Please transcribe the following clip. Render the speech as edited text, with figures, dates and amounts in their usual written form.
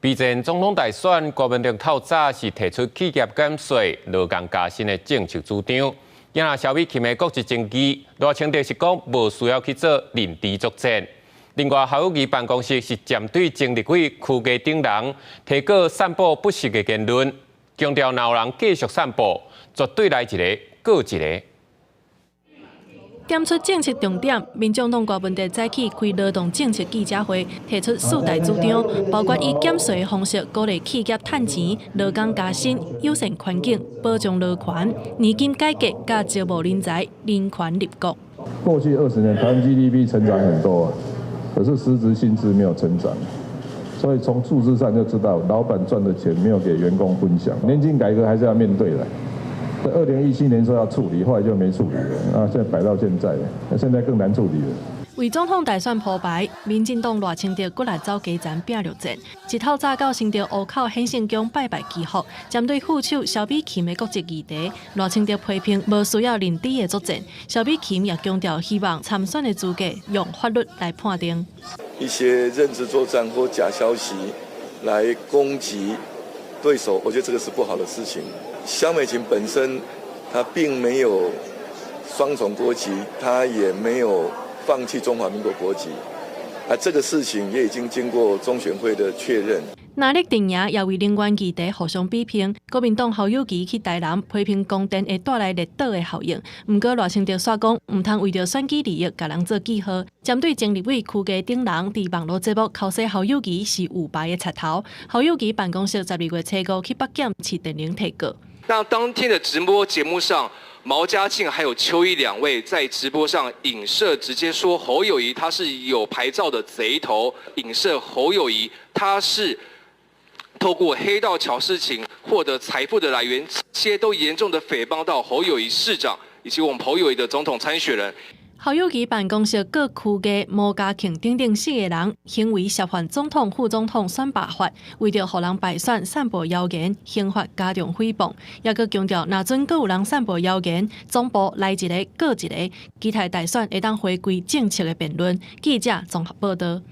備戰總統大選，柯文哲透早是提出企業減稅、勞工加薪的政策主張。今仔蕭美琴的國籍爭議，賴清德是講無需要去做認知作戰。另外，侯友宜辦公室是針對前立委邱家等人提告散布不實的言論，強調若有人繼續散布，絕對來一个閣一个。點出政策重點，民眾黨柯文哲早起開勞動政策記者會，提出四大主張，包括以減稅方式鼓勵企業趁錢、勞工加薪、友善環境、保障勞權、年金改革、佮招募人才、人權立國。過去20年，台灣 GDP 成長很多，可是實質薪資沒有成長，所以從數字上就知道，老闆賺的錢沒有給員工分享。年金改革還是要面對的。在2017年說要處理，後來就沒處理了。啊，現在擺到現在，那現在更難處理了。為總統大選鋪排，民進黨賴清德閣來走基層拼綠戰，一透早到新竹湖口顯聖宮拜拜祈福，針對副手蕭美琴的國籍議題，賴清德批評無需要認知的作戰。蕭美琴也強調，希望參選的資格用法律來判定。一些認知作戰或假消息來攻擊對手，我覺得這個是不好的事情。蕭美琴本身，她並沒有雙重國籍，她也沒有放棄中華民國國籍，啊，這個事情也已經經過中選會的確認。藍綠陣營也為能源議題互相比拼，國民黨侯友宜去台南批評光電會帶來熱島的效應，毋過賴清德煞講毋通為著選舉利益共人做記號。針對前立委邱家等人佇網路節目剾洗侯友宜是有牌的賊頭，侯友宜辦公室12月初五去北檢市電鈴提告。那當天的直播節目上，毛家慶還有邱毅兩位在直播上影射，直接說侯友宜他是有牌照的賊頭，影射侯友宜他是透過黑道喬事情獲得財富的來源，這些都嚴重的誹謗到侯友宜市長以及我們侯友宜的總統參選人。侯友宜辦公室告邱家、毛家慶等等四个人行為涉犯總統、副總統選罷法，為著予人敗選散布謠言，刑法加重誹謗，也閣強調，若準閣有人散布謠言，總部來一个閣一个，期待大選會當回歸政策的辯論。記者綜合報道。